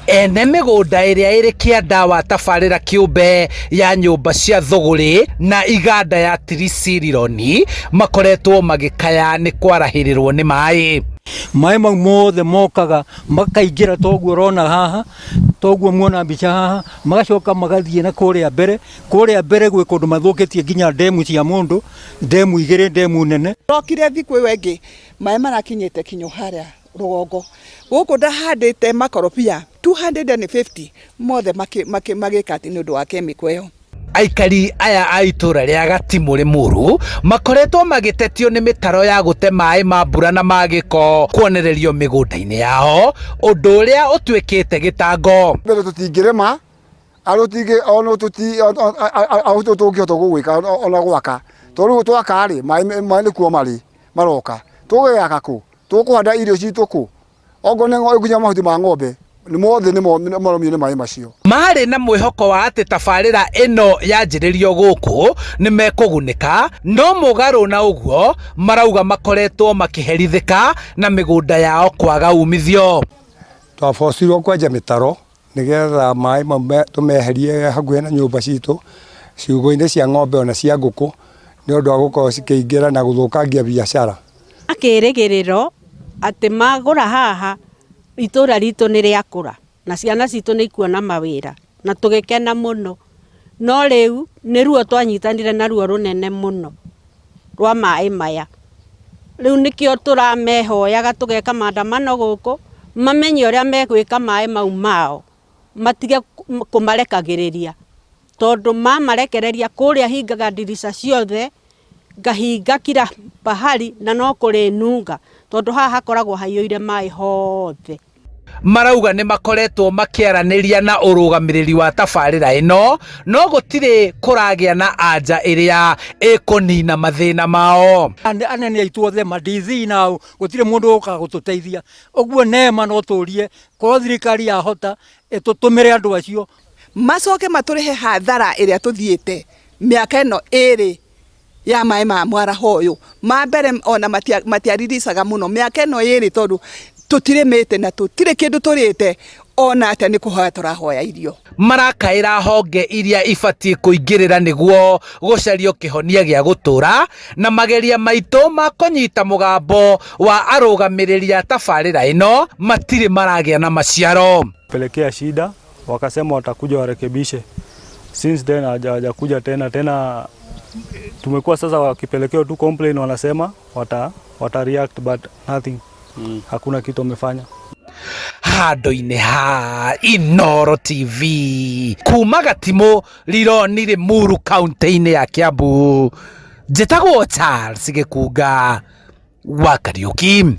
Ene mĩgũnda ĩrĩa ĩrĩ kĩanda wa tabarĩra kĩũmbe ya nyũmba cia thũgũrĩ na iganda ya Trisirironi makoretwo magĩkaya nĩ kwarahĩrĩrwo nĩ maĩ. Maĩ mau mothe mokaga makaingĩra toguo ũrona haha, toguo muona mbica haha, magacoka magathiĩ na kũrĩa mbere, kũrĩa mbere gwĩ kũndũ mathũkĩtie nginya ndemu cia mũndũ, ndemu igĩrĩ, ndemu nene. Ndokire thikũ ĩyo ĩngĩ maĩ marakinyĩte kinya harĩa rũgongo gũkũ ndahandĩte makorobia 250 mothe magĩka atĩ nĩ ũndũ wa kemiko ĩyo. Aikari aya a itũra rĩa Gatimũ Limuru makoretwo magĩtetio nĩ mĩtaro ya gũte maĩ ma mbura na ma gĩko kuonererio mĩgũnda-inĩ yao, ũndũ ũrĩa ũtuĩkĩte gĩtango. Mbere tũtingĩrĩma ona tũngĩhota gũgwĩka ona gwaka, tondũ rĩu twaka rĩ, maĩ nĩkuo marĩ maroka, tũgĩaka kũ? Tũkũhanda irio citũ kũ? Okorwo nĩ nginya mahuti ma ng'ombe mothe nĩ maromio nĩ maĩ macio. Marĩ na mwĩhoko wa atĩ tabarĩra ĩno yanjĩrĩrio gũkũ nĩ mekũgunĩka, no mũgarũ na ũguo marauga makoretwo makĩherithĩka na mĩgũnda yao kwaga umithio. Twabocirwo kwenja mĩtaro nĩgetha maĩ mau tũmeherie hakuhĩ na nyũmba citũ, ciugũ-inĩ cia ng'ombe ona cia ngũkũ, nĩ ũndũ wa gũkorwo cikĩingĩra na gũthũkangia biacara. Na kĩrĩgĩrĩro atĩ magũra haha itũra ritũ nĩ rĩakũra na ciana citũ nĩ ikuona mawĩra na tũgĩkena mũno, no rĩu nĩ ruo twanyitanire na ruo rũnene mũno rwa maĩ maya. Rĩu nĩkĩo tũramehoyaga tũgeka maandamano gũkũ mamenye ũrĩa megwĩka maĩ mau mao, matige kũmarekagĩrĩria, tondũ mamarekereria kũrĩa hingaga ndirica ciothe, ngahinga kila pahali na no kũrĩnunga, tondũ haha hakoragwo haiyũire maĩ hothe. Marauga nĩ makoretwo makĩaranĩria na ũrũgamĩrĩri wa tabarĩra ĩno, no gũtirĩ kũragĩa na anja ĩrĩa ĩkũnina mathĩna mao. Anene aitũ othe ma DC nao gũtirĩ mũndũ ũkaga gũtũteithia, ũguo nema no tũrie korwo thirikari yahota ĩtũtũmĩre andũ acio. Macoke matũrĩhe hathara ĩrĩa tũthiĩte mĩaka ĩno ĩrĩ ya maĩ ma mwaraho ũyũ. Ma mbere ona matiariricaga mũno mĩaka ĩno ĩrĩ, tondũ tũtirĩmĩte na tũtirĩ kĩndũ tũrĩte, ona atĩa nĩ kũhoya tũrahoya irio. Marakaĩra honge iria ibatiĩ kũingĩrĩra nĩguo gũcario kĩhonia gĩa gũtũra, na mageria maitũ ma kũnyita mũgambo wa arũgamĩrĩri a tabarĩra ĩno matirĩ maragĩa na maciaro. Pelekea shida, wakasema watakuja warekebishe. Since then hawajakuja tena tena, tumekuwa sasa wakipelekewa tu complain, wanasema wata react but nothing. Hakuna kitu wamefanya. Handũ-inĩ ha Inooro TV kuma Gatimũ Rironi Limuru kaunti-inĩ ya Kiambu, njĩtagwo Charles Gĩkunga wa Kariũki.